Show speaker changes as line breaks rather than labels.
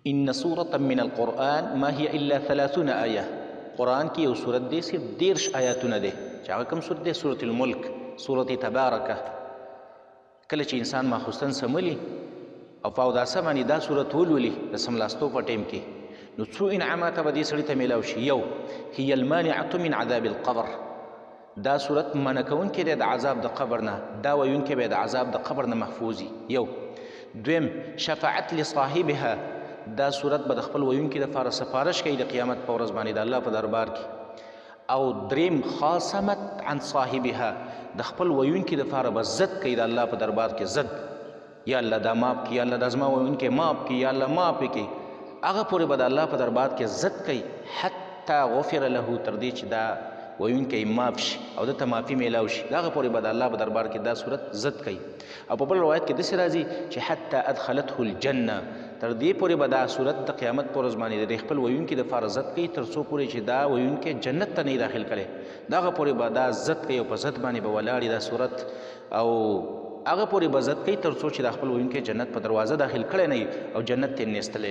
ان سورة من القرآن ما هي الا 30 آیه. قرآن کې یو سورت دی صرف 30 آیاتونه دی، چې هغه کوم سورت دی؟ سورة الملک، سورة تبارکه. کله چې انسان ماخوستن سمولي او په اوداسه باندې دا سورت ولولي د سملاستو په ټیم کې، نو څو انعامات به دې سړي ته میلاو شي. یو، هي المانعة من عذاب القبر. دا سورت منع کوونکی دی د عذاب د قبر نه، دا ویونکی به د عذاب د قبر نه محفوظ وي. یو. دویم، شفاعت لصاحبها. دا سورت به د خپل ویونکي دپاره سفارش کوي د قیامت په ورځ باندې د الله په دربار کې. او دریم، خاصمت عن صاحبها. د خپل ویونکي دپاره به ضد کوي د الله په دربار کې، ضد، یا الله دا معاف کړي، یا الله دا زما ویونکی معاف کړي، یا الله معاف کړي. هغه پورې به د الله په دربار کې ضد کوي حتی غفر له، تر دې چې دا ویونکی معاف شي او ده ته معافي میلاو شي. د هغه پورې به د الله په دربار کې دا صورت ضد کوي. او په بل روایت کې داسې راځي چې حتی ادخلته الجنه، تر دې پورې به دا صورت د قیامت پر ورځ باندې د خپل ویونکي دپاره ضد کوي، تر څو پورې چې دا ویونکی جنت ته نه داخل کړي. د هغه پورې به دا ضد کوي او په ضد باندې به ولاړي دا صورت، او هغه پورې به ضد کوي تر څو چې دا خپل ویونکی جنت په دروازه داخل کړی نه او جنت ته یې نېستلی نه.